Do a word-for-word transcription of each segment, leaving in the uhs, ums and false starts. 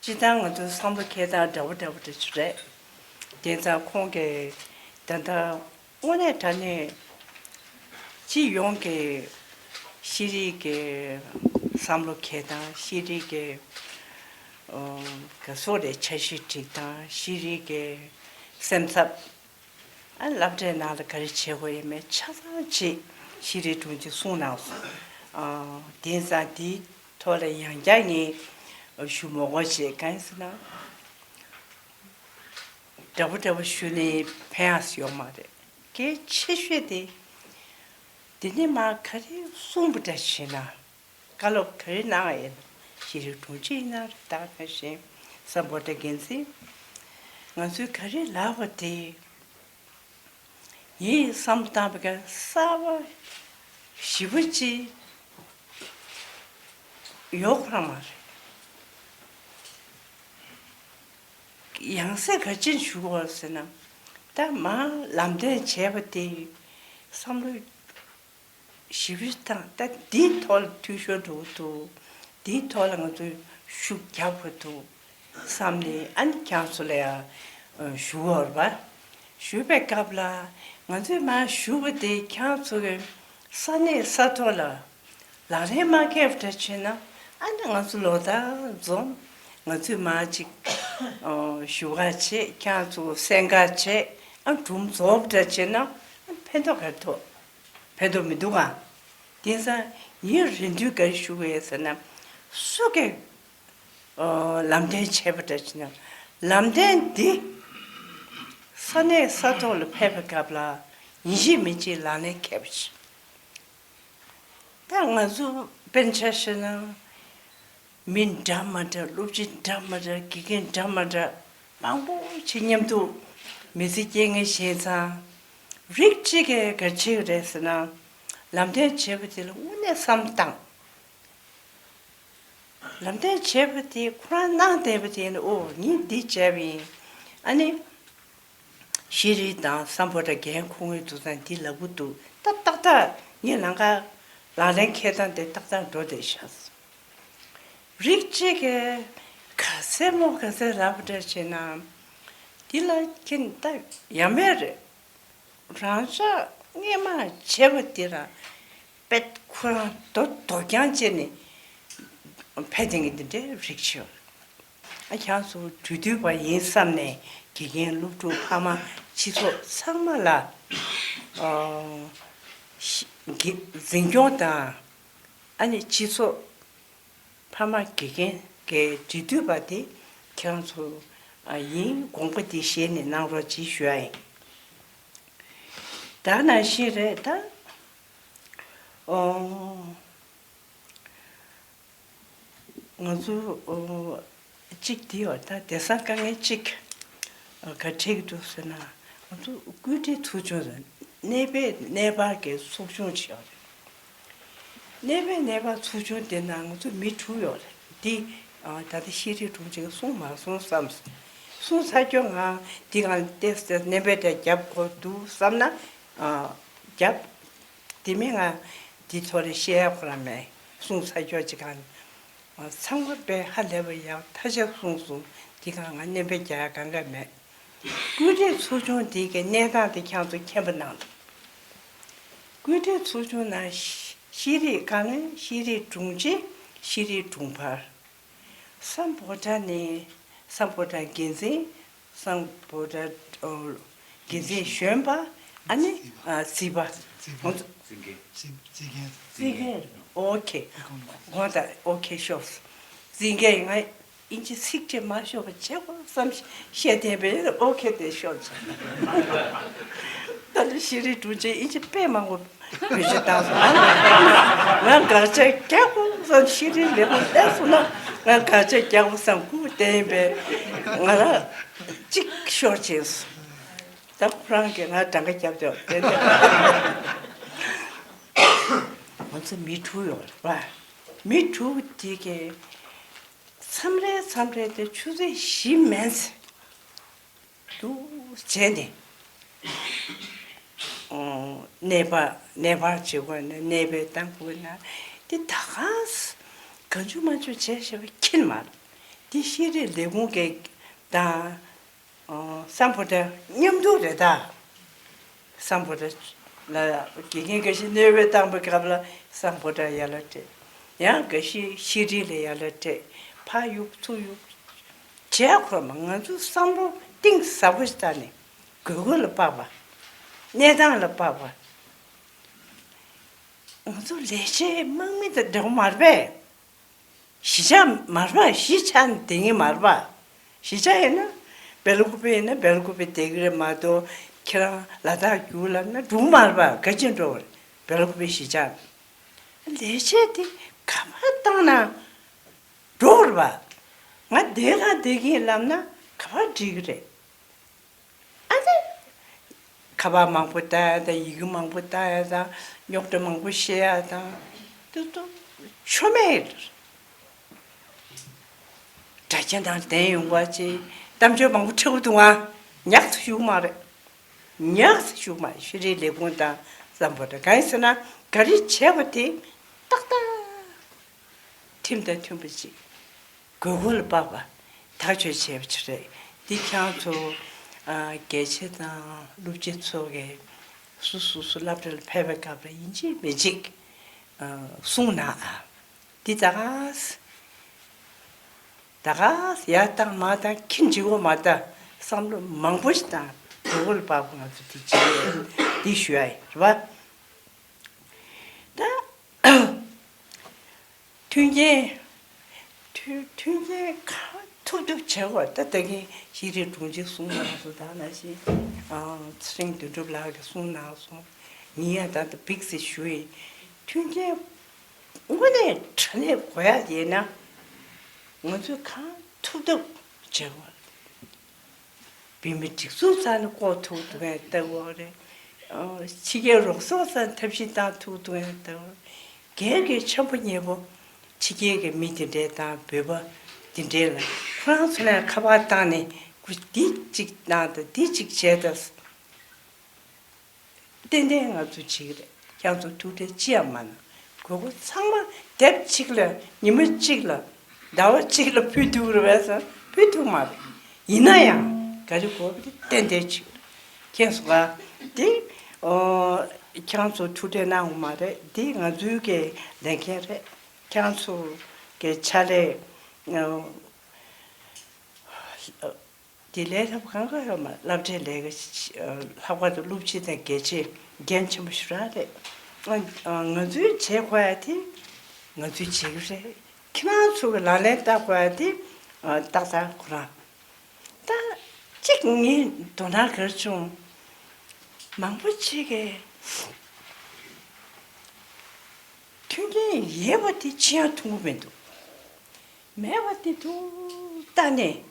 སྤྱིར་བཏང་ང་ཚོའི་བསམ་བློ་འཁྱེར་སྟངས་འདྲ་བོ་འདྲ་བོ་འདྲ་ཅིག་རེད། དེ་ཙང་ཁོང་གིས་ད་ལྟ་དངོས་གནས་དྲང་གནས་སྤྱི་ཡོངས་ཀྱི་ཤེས་རིག་གི་བསམ་བློ་འཁྱེར་སྟངས། ཤེས་རིག་གི་ཨོ་ག་སོགས་རེད། འཆར་གཞི་སྒྲིག་སྟངས། ཤེས་རིག་གི་སེམས་འཚབ། ཨ་སློབ་གྲྭའི་ནང་ལ་ག་རེ་བྱེད་དགོས་ཡོད་མེད་ཆ་ཚང་ཅིག་ཤེས་རིག་དྲུང་ཆེ་གསུངས་གནང་སོང་། ཨ་དེང་སང་དེའི་ཐོག་ལ་ཡང་བསྐྱར་ངས་ཞུ་མོས་པ་བྱེད། གང་ཡིན་ཟེར་ན། འདྲ་པོ་འདྲ་པོ་ཞུས་ནས་ཕན་ཡག་ཡོད་མ་རེད། གལ་ཆེ་ཤོས་དེ། དེ་ནས་མར་ག་རེ་གསུངས་པ་འདྲ་བྱས་ན། བཀའ་སློབ་ག་རེ་གནང་ཡིན། ཤེས་རིག་དྲུང་ཆེ་ཡིན་ན་རེད། ད་ག་ནང་བཞིན་སམ་བྷོ་ཊ་འགན་འཛིན། ང་ཚོས་ག་རེ་ལབ་པ་དེ། ངས་བསམ་བློ་བཏང་བའི་སྐབས་གསར་པ་ཞེ་པོ་ཅིག་ཡོད་ཁོ་རང་མ་རེད། ཡང་སེ་ག་ཅིག་ཞུ་དགོས་ཟེར་ན། ད་མར་ལམ་སྟོན་བྱས་པ་དེ་བསམ་བློ་ཞེ་པོ་ཅིག་བཏང་། ད་འདིའི་ཐོག་ལ་འཐུས་ཤོར་འགྲོ་གི་འདུག་འདིའི་ཐོག་ལ་ང་ཚོས་ཤུགས་རྒྱག་དགོས་འདུག་བསམ་ནས། ཨ་ནི་ཁྱེད་ཚོ་ལ་ཡང་ཞུ་བར་བ། ཞུས་པའི་སྐབས་ལ་ང་ཚོས་མར་ཞུ་བ་དེ་ཁྱེད་ཚོ་གི་ས་གནས་ས་ཐོག་ལ་ལག་ལེན་མ་འཁེལ་བ་འདྲ་བྱས་ན། ཨ་ནི་ང་ཚོ་ལོ་ལྟར་འཛོམས། ང་ཚོས་མར་ཅིག་ཨོ་ཞུ་ག་བྱེད། ཁྱེད་ཚོ་གསན་ག་བྱེད། ཨ་སྒྲུང་རྫོགས་པ་འདྲ་བྱས་ན། ཨ་ཕན་ཐོགས་ག་རེ་ཐོགས། ཕན་ཐོགས་མི་འདུག་ག་དེང་སང་ངས་རེ་འདུན་ག་རེ་ཞུ་གི་ཡོད་ཟེར་ན། སུ་གིས་ཨོ་ལམ་སྟོན་བྱས་པ་འདྲ་བྱས་ན། ལམ་སྟོན་འདི་ས་གནས་ས་ཐོག་ལ་ཕེབས་པའི་སྐབས་ལ་ཡིན་གཅིག་མིན་གཅིག་ལག་ལེན་འཁེལ་བ་བྱེད། ད་ང་ཚོ་དཔེར་ན་ཆ་བཞག་ན། མི་འདྲ་མ་འདྲ། སློབ་སྤྱི་འདྲ་མ་འདྲ། དགེ་རྒན་འདྲ་མ་འདྲ་མང་པོ་ཞིག་མཉམ་དུ་མི་ཚེ་སྐྱེལ་མཁན་བྱས་ཙང་། རིགས་གཅིག་གིས་ག་རེ་བྱེད་ཀྱི་རེད་ཟེར་ན། ལམ་སྟོན་བྱེད་པ་དེ་ལ་དངོས་གནས་བསམ་བཏང་། ལམ་སྟོན་བྱེད་པ་དེ་ཁོ་རང་གནང་བསྡད་པ་དེ་ནི། ཨོ་ངས་འདི་བྱས་པ་ཡིན། ཨ་ནི། ཤེས་རིག་དང་སམ་བྷོ་ཊ་འགན་འཁུར་མཁན་དེ་ཚོ་འདི་ལབ་ཀྱི་འདུག་ད་ཏག་ཏག་ངས་ལམ་ཁ་ལག་ལེན་འཁེལ་སྟངས་དེ་ཏག་ཏག་འགྲོ་བསྡད་ཤག་རིགས་གཅིག་གིས་ག་ཚད་མོ་ག་ཚད་ལབ་པ་འདྲ་བྱས་ན། འདི་ལ་ཁྱེད་ད་ཡ་མེད་རེད། རང་ཅག་སྔས་མ་བྱས་པ་དེ་ར་དཔེ་ཁོ་རང་རྡོ་རྡོ་རྐྱང་བྱས་ནས་ཕན་བདེ་གི་འདི་འདྲའི་རིགས་ཤིག་ཡོད་རེད། ཨ་ཁྱེད་ཚོ་འགྲོ་དུས་པ་ཡིན་བསམ་ནས། དགེ་རྒན། སློབ་ཕྲུག། ཕ་མ། སྤྱི་ཚོགས་ཚང་མ་ལ་ཨོ་ཤི་གི་འཛིན་སྐྱོང་དང་། ཨ་ནི་སྤྱི་ཚོགས་ཕ་མ་དགེ་རྒན་གྱི་འབྲེལ་མཐུད་པ་དེ་ཁྱེད་རང་ཚོ་ཨ་ཡིན། དགོངས་པ་དེ་བཞེས་ནས་གནང་རོགས་གྱིས་ཞུ་ཡ་ཡིན། ད་ནང་བཞིན་རེད་ད། ཨོ། ང་ཚོ་ཨོ་གཅིག་དེ་ཡོད། ད་དེང་སང་དཀའ་ངལ་གཅིག་ཨ་ག་འཕྲད་ཀྱི་འདུག་ཟེར་ན། ང་ཚོ་སྐུལ་ཁྲིད་ཚོགས་ཆུང་རེད། གནས་པའི་གནས་བབ་ཀྱི་ཚོགས་ཆུང་ཅིག་ཡོད་རེད། གནས་པའི་གནས་བབ་ཚོགས་ཆུང་དེ་ནང་ང་ཚོ་མི་དྲུག་ཡོད་རེད། འདི་ཨ་ད་ལྟ་ཤེས་རིག་དྲུང་ཆེ་གིས་གསུངས་མ་སོང་བསམ། གསུངས་ཚར་ཁྱོད་ང་འདི་གང་ཏེ་སྟེ་གནས་པའི་གྲས་རྒྱབ་དགོས་འདུག་བསམ་ན། ཨ་རྒྱབ། དེ་མིན་ང་འདི་ཐོག་ལ་བཤད་ཡ་ཁོ་རང་མེད། གསུངས་ཚར་ཁྱོད་ཅིག་གང་། ཚང་མ་དཔེ་ཧ་ལས་པ་ཡག་ཐ་ཆད་གསུངས་སོང་། འདི་གང་ང་གནས་པའི་རྒྱ་ཡ་གང་ག་མེད། སྐུལ་ཁྲིད་ཚོགས་ཆུང་འདི་གི་གནས་སྟངས་དེ་ཁྱེད་ཚོ་མཁྱེན་པ་གནང་དང་། སྐུལ་ཁྲིད་ཚོགས་ཆུང་ནང་ཤེས་རིག་བཀའ་བློན། ཤེས་རིག་དྲུང་ཆེ། ཤེས་རིག་དྲུང་འཕར། སམ་བྷོ་ཊ་ནས་སམ་བྷོ་ཊ་འགན་འཛིན། སམ་བྷོ་ཊ་ཨོ་འགན་འཛིན་གཞོན་པ། ཨ་ནི་ཨ་རྩིས་པ། ཁོང་ཚོ་རྩིས་འགན། རྩིས་རྩིས་འགན། ཨོ་ཁེ། དགོངས་དག་ཨོ་ཁེ་ཤོག་རྩིས་འགན། ང་ཨིན་ཇི་ཚིག་ཅིག་མ་ཤོར་བ་བྱེད་དགོས་བསམ་བཤད་བསྡད་པས། ཨོ་ཁེ་དེ་ཤོར་ཚར། ད་ནི་ཤེས་རིག་དྲུང་ཆེ་ཨིན་ཇི་དཔེ་མང་པོ་བེད་སྤྱོད་བཏང་སོང་། ང་ང་དགག་བྱ་རྒྱག་དགོས་བསམ། ཤེས་རིག་ལས་ཁུངས་སླེབས་སོང་ན་ང་དགག་བྱ་རྒྱག་དགོས་བསམ། སྒུག་བསྡད་ཡིན་པས། ང་རང་གཅིག་ཤོར་བྱས་སོང་། ད་ཁོ་རང་གིས་ང་གྲངས་ཀ་རྒྱབ་བྱས་བསྡད་འདུག་ང་ཚོ་མི་དྲུག་ཡོད་རེད་པ། མི་དྲུག་དེ་གའི་མཚམས་རེ་མཚམས་རེ་དེ་ཆུ་ཚོད་བཞི་མིན་ཙམ་དུ་བྱས་ནས། ཨོ། གནས་པ་གནས་པར་བྱེད་དགོས་ན། གནས་པའི་གཏམ་དགོས་ན། དེ་ད་གང་གང་བྱུང་མང་བྱུང་བྱས་བྱས་པ་ཁྱེར་མ་རེད། འདི་ཤེས་རིག་ལས་ཁུངས་ཀྱི་དང་། ཨོ། སམ་བྷོ་ཊ་མཉམ་དུ་རེད་ད། སམ་བྷོ་ཊ་ལ་དགེ་རྒན་དགའ་ཞིག་གནས་སྤོས་བཏང་པའི་སྐབས་ལ་སམ་བྷོ་ཊ་ཡར་ལ་སྤྲད། ཡང་དགའ་ཞིག་ཤེས་རིག་ལ་ཡར་ལ་སྤྲད། ཕར་གཡུག་ཚུར་གཡུག་བྱས་ཁོ་མ་ང་ཚོ་བསམ་བློ་གཏིང་ཟབ་པོ་ཞིག་བཏང་ནས་དགོས་མཁོ་ལ་དཔག་པ། གནས་སྟངས་ལ་དཔག་པ། ང་ཚོ་ལས་བྱེད་དམག་མི་དང་འདྲ་པོ་མ་རེད་པས། གཞིས་ཆགས་མ་རེད་པ། གཞིས་ཆགས་ནས་བསྡད་མཁན་མ་རེད་པ། གཞིས་ཆགས་ཡིན་ན་སྦེལ་ཀོབ་ཡིན་ན་སྦེལ་ཀོབ་བསྡད་ཀྱི་རེད་མ་གཏོགས། ཁྱེད་རང་ལ་དྭགས་རྒྱུགས་ལབ་ན་འགྲོ་གི་མ་རེད་པ། ག་ཅིག་འགྲོ་བ་རེད། སྦེལ་ཀོབ་གཞིས་ཆགས་ནས། ལས་བྱེད་དེ་ག་པར་བཏང་ན་འགྲོ་གི་རེད་པ། ང་བསྡད་ག་བསྡད་ཀྱི་ཡིན་ལབ་ན་ག་པར་འགྲིག་གི་རེད། ཨ་ནི། ཁ་པར་མང་པོ་ལྟ་ཡ་དང་། ཡི་གེ་མང་པོ་ལྟ་ཡ་དང་། རྙོག་དྲ་མང་པོ་བཤད་ཡ་དང་། དེ་ཚོ་ཆོ་མེད། དྲ་རྒྱ་ནང་བསྡད་ཡོང་བ་ཅིག་གཏམ་བརྗོད་མང་པོ་འཁྲབ་འདུག་ཨ། ཉག་ཙམ་ཞུ་གི་མ་རེད། ཉག་ཙམ་ཞུ་གི་མ་རེད། ཤེས་རིག་ལས་ཁུངས་དང་སམ་བྷོ་ཊ། གང་ཡིན་ཟེར་ན་ག་རེ་བྱས་པ་དེ་ཏག་ཏག་ཁྲིམས་དང་མཐུན་པ་ཅིག་དགོས་མཁོ་ལ་དཔག་པ་ཐག་གཅོད་བྱས་པ་ཅིག་རེད། འདི་ཁྱེད་རང་ཚོ། ཨ། རྒྱལ་སྤྱི་དང་སློབ་སྤྱི་ཚོ་གིས་སོ་སོ་སོ་སློབ་གྲྭ་ལ་ཕེབས་པའི་སྐབས་ལ་ཡིན་གཅིག་མིན་གཅིག་ཨ། གསུང་གནང་ཨ། འདི་ད་ག་ས་ད་ག་ས་ཡར་བཏང་མར་བཏང་ཁྱི་འཇིགས་པོ་མ་ད་བསམ་བློ་མང་པོ་ཞིག་བཏང་། དགོས་མཁོ་ལ་དཔག་པ་ང་ཚོ་འདི་བྱེད་ཡ་འདི་ཞུ་ཡ་ཡིན། རེད་པ། ད། མཐུན་རྐྱེན། མཐུན་མཐུན་རྐྱེན་གང་ཐུབ་ཐུབ་བྱེད་དགོས། ད་ད་གིན་ཤེས་རིག་དྲུང་ཆེ་གསུངས་གནང་སོང་། ད་ནང་བཞིན། ཨ། ཚེ་རིང་དོན་གྲུབ་ལགས་ཀྱིས་གསུངས་གནང་སོང་། ངས་ཡང་ད་ལྟ་བིག་སེ་ཞུ་ཡིན། མཐུན་རྐྱེན་དངོས་གནས་དྲང་གནས་དགོས་ཡ་ཡིན་ན། ང་ཚོས་གང་ཐུབ་ཐུབ་བྱེད་དགོས། བོད་མིའི་སྒྲིག་འཛུགས་རྩ་ནས་བསྐོ་ཐུབ་འདུག་གས་ལྟ་བུ་རེད། ཨ། ཕྱི་རྒྱལ་རོགས་ཚོགས་རྩ་ནས་ཐབས་ཤེས་བཏང་ཐུབ་འདུག་གས་ལྟ་བུ་རེད། སྒེར་གྱི་འཆམ་པོ་ཉེ་པོ། ཕྱི་རྒྱལ་གྱི་མི་དེ་འདྲས་དང་བོད་པ་དེ་འདྲས་ལ་ཁོ་རང་ཚོ་ལ་ཁ་པར་བཏང་ནས་ཁོ་འདི་གཅིག་གནང་དང་། འདི་གཅིག་བྱས་དང་། ཏན་ཏན་ང་ཚོ་བྱེད་ཀྱི་རེད། ཁྱེད་ཚོ་ཐུགས་ཁྲལ་ཅི་ཡང་མ་གནང་། དགོས་མཁོ་ཚང་མ་དེབ་གཅིག་ལ་ཉི་མ་གཅིག་ལ་ཟླ་བ་གཅིག་ལ་ཕུལ་ཐུབ་རེད་པས་ཟེར། ཕུལ་ཐུབ་མ་རེད། ཡིན་ན་ཡང་ག་རེ་དགོས་པ་དེ་ཏན་ཏན་བྱེད་ཀྱི་རེད། མཁྱེན་སོང་ང་། དེ། ཨོ། ཁྱེད་ཚོ་ཐུགས་ཁྲལ་གནང་དགོས་མ་རེད། དེ་ང་ཚོའི་གི་ལས་འགན་རེད། ཁྱེད་ཚོ་གི་ཕྱག་ལས། ཨོ། དེ་ལས་སླ་པོ་གང་ག་ཡོད་མ་རེད། སློབ་གྲྭའི་ལས་ཀ་ལྷག་པར་དུ་སློབ་སྤྱི་དང་དགེ་ཆེ་འགན་ཆེན་པོ་ཞེ་དྲག་རེད། ང་ང་ཚོས་བྱེད་དགོས་ཡ་དེ་ང་ཚོས་བྱེད་ཀྱི་རེད། ཁྱེད་རང་ཚོ་གི་ལག་ལེན་བསྟར་དགོས་ཡ་དེ་ཏག་ཏག་ཁོ་རང་། ད་གཅིག་ངས་དོ་སྣང་ག་རེ་བྱུང་། མང་པོ་ཅིག་གིས་མཐུན་རྐྱེན་ཡོད་པ་དེ་ཅི་ཡང་མཐོང་གི་མི་འདུག་མེད་པ་དེ་ཐུག་ལྟ་ནས།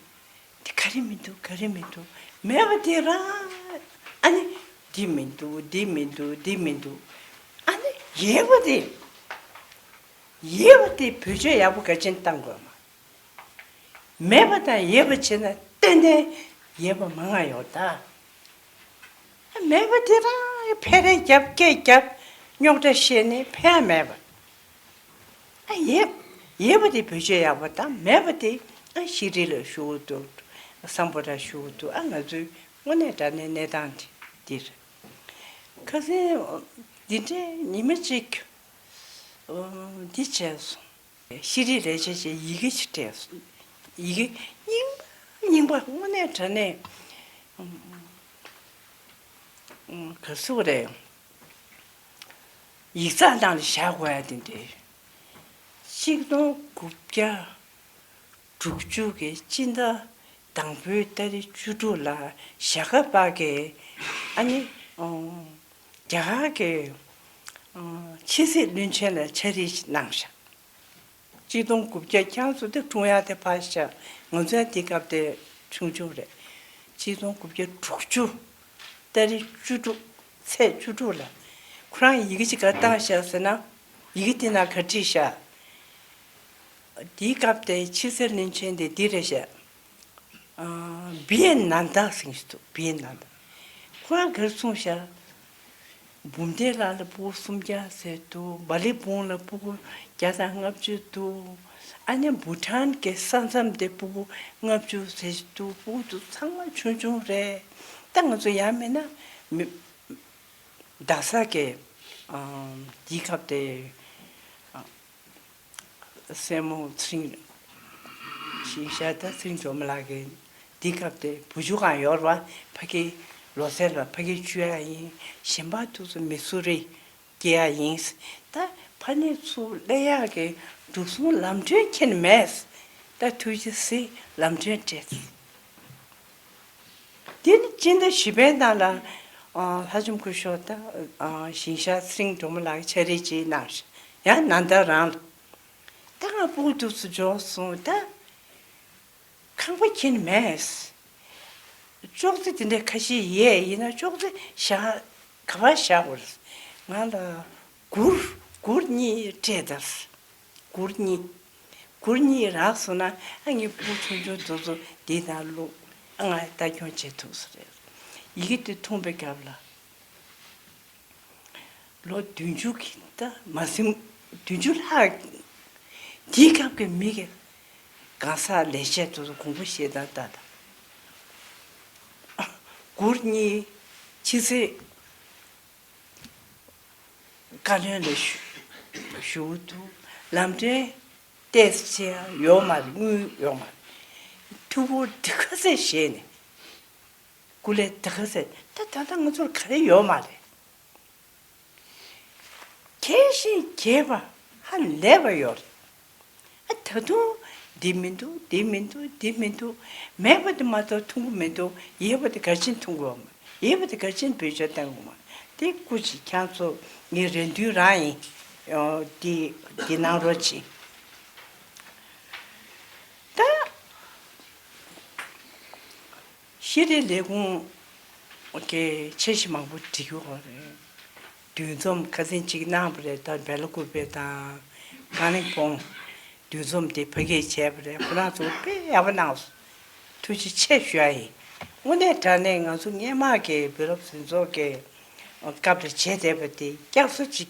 དེ་ག་རེ་མི་འདུག་ག་རེ་མི་འདུག་མེད་པ་དེ་རང་། ཨ་ནི། འདི་མི་འདུག་འདི་མི་འདུག་འདི་མི་འདུག་ཨ་ནི་ཡོད་པ་དེ། ཡོད་པ་དེ་བེད་སྤྱོད་ཡག་པོ་ག་ཅིག་བཏང་དགོས་མ། མེད་པ་དང་ཡོད་པ་བྱས་ན་ཏན་ཏན་ཡོད་པ་མང་ང་ཡོད་ད། མེད་པ་དེ་རང་ཕར་རེ་རྒྱབ་སྐད་རྒྱབ། རྙོག་དྲ་བཤད་ནས་ཕན་ཡ་མེད་པ། ཨ། ཡོད་ཡོད་པ་དེ་བེད་སྤྱོད་ཡག་པོ་དང་། མེད་པ་དེ། ཨ། ཤེས་རིག་ལ་ཞུ་གི་འདུག་སམ་བྷོ་ཊ་ཞུ་གི་འདུག་ཨ། ང་ཚོའི་དངོས་གནས་དྲང་གནས་གནས་སྟངས་དེ་འདི་རེད། ཁ་སང་འདི་འདྲའི་ཉི་མ་གཅིག་འདི་བྱས་སོང་། ཤེས་རིག་ལས་བྱེད་ཅིག་ཡི་གེ་ཅིག་སྤྲད་སོང་། ཡི་གེ་རྙིང་པ་རྙིང་པ། དངོས་གནས་དྲང་གནས། ཨ། ག་ཟེར་དགོས་རེད། ཡིག་ཚགས་ནང་ལ་བཞག་དགོས་ཡ་དེ་འདྲའི། གཅིག་སྟོང་དགུ་བརྒྱ་དྲུག་ཅུ་གི་སྤྱི་ཟླ་དང་པོའི་ཏ་རིག་བཅུ་དྲུག་ལ་ཞྭ་སྒབ་པ་གིས། ཨ་ནི། ཨོ། རྒྱ་གར་གྱི། ཨོ། ཕྱི་སྲིད་བློན་ཆེན་ལ་ཕྱག་བྲིས་ཤིག་གནང་བཞག་གཅིག་སྟོང་དགུ་བརྒྱ། ཁྱེད་ཚོ་དེ་འཁྲུངས་ཡ་དེ་ཕར་བཞག་ང་ཚོ་ཡང་དེ་སྐབས་དེ་ཆུང་ཆུང་རེད། གཅིག་སྟོང་དགུ་བརྒྱ་དྲུག་ཅུ། ཏ་རིག་བཅུ་དྲུག་ཚེས་བཅུ་དྲུག་ལ། ཁོ་རང་ཡི་གེ་ཅིག་ག་བཏང་བཞག་ཟེར་ན། ཡི་གེ་དེ་ནང་ག་བྲིས་བཞག་དེའི་སྐབས་དེ་ཕྱི་སྲིད་བློན་ཆེན་དེ་འདི་རེད་བཞག་ཨ། བི་ཨེ་ནན་ད་ཟེར་མཁན་ཞིག་འདུག་བི་ཨེ་ནན་ད། ཁོ་རང་ག་རེ་གསུངས་བཞག་འབུམ་སྡེ་ལ་ལ་སྤུ་གུ་སུམ་བརྒྱ་ཟེར་འདུག་བ་ལི་སྦུག་ལ་སྤུ་གུ་བརྒྱ་དང་ལྔ་བཅུ་འདུག་ཨ་ནི་བྷུ་ཊཱན་གྱི་ས་མཚམས་དེ་ཕྲུ་གུ་ལྔ་བཅུ་ཙམ་ཞིག་འདུག་ཕྲུ་གུ་དེ་ཚང་མ་ཆུང་ཆུང་རེད། ད་ང་ཚོ་ཡང་མིན་ན་མི་རྡ་ས་གི་ཨ་འདིའི་སྐབས་དེ་ཨ་སྲས་མོ་ཚེ་རིང་ཞིག་ཤར། ད་ཚེ་རིང་སྒྲོལ་མ་ལགས་ཀྱིས་འདིའི་སྐབས་དེ་བུ་ཆུང་གང་ཡོད་རེད་བ། ཕ་གི་ལོ་ཚད་ལ་ཕ་གི་བཅུ་ཡ་ཡིན། གཞན་པ་དེ་ཚོ་མི་སུ་རེད། སྐྱེ་ཡ་ཡིན། ད་ཕ་ནས་ཚུར་སླེབས་ཡག་གི་འགྲོ་སོང་ལམ་གྲོན་ཁྱེར་མེད། ད་ཐུགས་རྗེ་གཟིགས། ལམ་གྲོན་སྤྲད། དེ་ནི་སྤྱི་ཟླ་བཞི་པའི་ནང་ལ་ཨ་ལྷ་ལྕམ་སྐུ་ཞབས་ད་ཨ་ཞིང་གཤེགས་ཚེ་རིང་སྒྲོལ་མ་ལགས་ཕྱག་རིས་ཅིག་གནང་། ཡང་ནཱ་ལེནྡྲ་རང་ལ། ད་ང་ཕྲུ་གུ་དེ་ཚོ་འབྱོར་སོང་། ད་ཁང་པ་ཁྱེར་མེད། ཅོག་ཙེ་དེ་འདྲ་ཁ་ཤས་ཡོད། ཡིན་ན་ཅོག་ཙེ་བཞག་ག་པར་བཞག་དགོས་རེད། ང་ལ་གུར་གུར་གཉིས་སྤྲད་དང་། གུར་གཉིས། གུར་གཉིས་རག་སོང་ན་ཨ་ངའི་ཕྲུ་གུ་ཆུང་ཆུང་དེ་ཚོ་འདི་ནང་བླུག་ཨ་ང་ལྟ་སྐྱོང་བྱེད་ཐུབ་ས་རེད། ཡི་གེ་དེ་མཐོང་པའི་སྐབས་ལ། ལོ་བདུན་ཅུ་གི་ད་མ་ཟིན། བདུན་ཅུ་ལྷག་དེའི་སྐབས་ཀྱི་མི་གི་གང་ཟག་ལས་བྱེད་ཚོ་དགོངས་པ་བཞེས་དང་ལྟ་དང་། གུར་གཉིས་ཕྱི་ཚེས་བཀའ་བློན་ལ་ཞུ་ཞུ་འདུག་ལམ་གྲོན་ཏོག་ཙམ་ཡང་ཡོད་མ་རེད། དངུལ་ཡོད་མ་རེད། ཐུགས་ཁུར་འདི་ག་ཚད་བཞེས་ནས། སྐུ་ལས་དེ་ག་ཚད། ད་ད་ལྟ་ང་ཚོར་ག་རེ་ཡོད་མ་རེད། གྱེས་ཤིང་གྱེས་པ་ཧ་ལས་པ་ཡོད་རེད། ཨ་ད་དུང་འདི་མི་འདུག་འདི་མི་འདུག་འདི་མི་འདུག་མེད་པ་དེ་མ་གཏོགས་མཐོང་གི་མི་འདུག་ཡོད་པ་དེ་ག་རེ་བྱས་ནས་མཐོང་གི་ཡོད་མ་རེད། ཡོད་པ་དེ་ག་རེ་བྱས་ནས་བེད་སྤྱོད་གཏོང་གི་ཡོད་མ་རེད། དེ་སྐུ་མཁྱེན། ཁྱེད་ཚོ་ངའི་རེ་འདུན་རང་ཡིན། འདི་འདི་གནང་རོགས་གྱིས། ད་ཤེས་རིག་ལས་ཁུངས་ཀྱི་འཆར་གཞི་མང་པོ་སྒྲིག་ཡོད་རེད། འདུ་འཛོམས་ཁ་སང་གཅིག་གནང་བ་རེད། ད་སྦེ་ལ་ཀུ་པེ་དང་ཀ་ལིང་པོང་འདུ་འཛོམས་དེ་ཕ་གིར་བྱས་པ་རེད། ཁོ་རང་ཚོ་དཔེ་ཡག་པོ་གནང་སོང་། ཐུགས་རྗེ་ཆེ་ཞུ་ཡ་ཡིན། དངོས་གནས་དྲང་གནས་ང་ཚོ་སྔོན་མ་གི་བུ་རབས་ཟིན་ཚོགས་ཀྱི་སྐབས་ལ་བྱས་བསྡད་པ་དེ་བསྐྱར་གསོ་ཅིག་